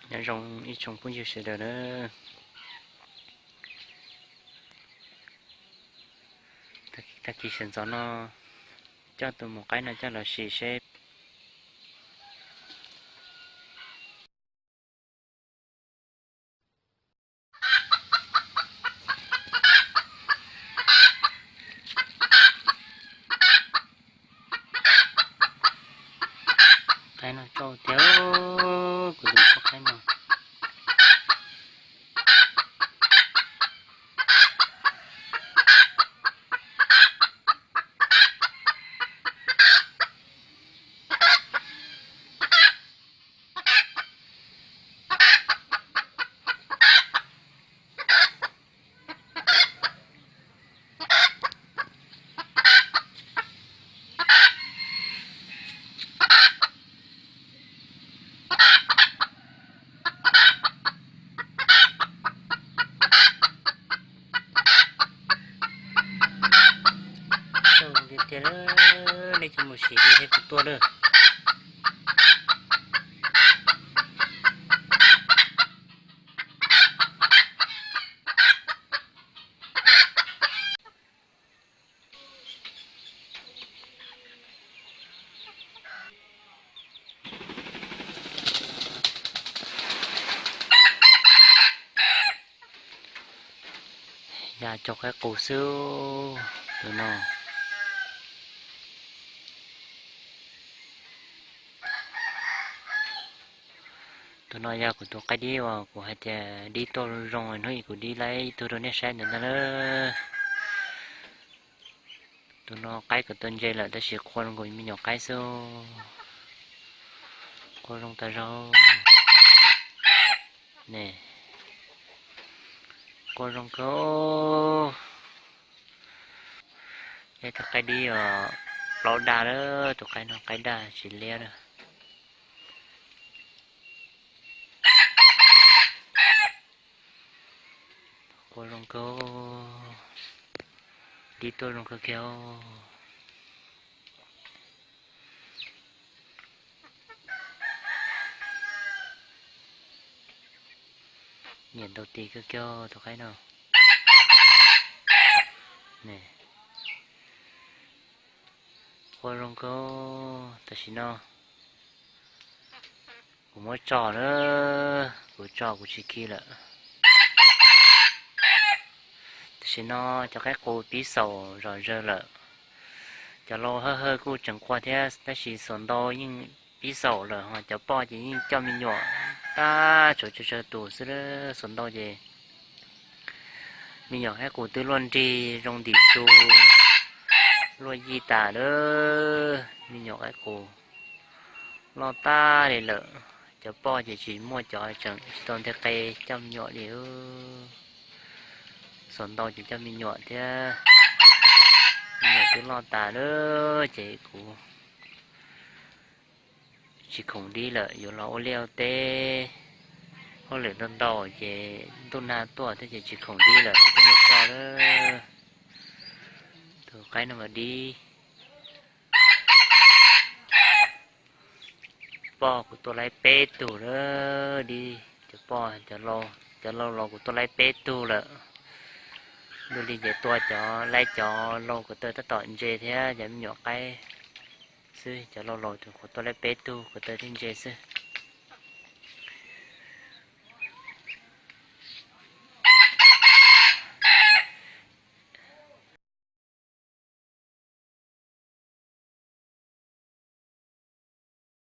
Nyob zoo ib tsoom phooj ywg sawv daws na. Tag kis sawv ntxov no coj tus maum qaib no coj los sim seb. Qaib no tsau tiag, kuv tus tsau qaib no. Tiag tiag, nej tsis mus sim li thiab kuv tuaj lawm. Yog cov qaib qus xwb tus no. Tus no yog kuv tus qaib dib uas kuv hais tias dib tuaj zoo zoo, hnub ib kuv dib laib ib tug rau nej saib ntawm no na. Tus no qaib kuv tua ntse lawm tab sis qua zoo nkaus me nyuam qaib xwb. Qua zoo tas zog ne. Qua zoo kawg. Ib tug qaib dib os, plaub dag lawm, tus qaib no qaib dag tsis liab na. Qua zoo kawg, dib tuaj zoo kawg kiag. Nyiam ntaus tis kawg kiag tus qaib no. Qua zoo kawg. Tam sim no kuv muab tso na, kuv tso kuv tsis khi lawm. Tam sim no cov qaib qus pib xaus zom zaws lawm. Cov lau hawj hawj kuj tseem qua thiab tab sis xuas ntau yeej pib xaus lawm, ho cov poj ces yeej coj me nyuam tag tshuav tsawg tsawg tus xwb. Xuas ntau ces me nyuam qaib qus twb luaj nrig zoo ntim su, luaj yij tas lawm. Me nyuam qaib qus loj tag li lawm. Cov poj ces tsis muaj cov, tseem tsis tau nteg qe coj me nyuam li. Xuas ntau ces coj me nyuam thiab. Me nyuam twb loj tas lawm ces kuv tsis khoom dib lawm, yuav los ua liaj ua teb, hauj lwm ntau ntau ces ntuj nag tuaj thiab ces tsis khoom dib lawm, kuv twb muab tso lawm. Tus qaib no mas dib. Poj kuv tua laib peb tug lawm, dib cov poj, cov lau los kuv tua laib peb tug lawm. Dua li ces tua cov laib cov lau kuv taw tab tom ntse thiab cov me nyuam qaib xwb, cov lau laus kuv tua laib peb tug kuv taw thiaj ntse xwb.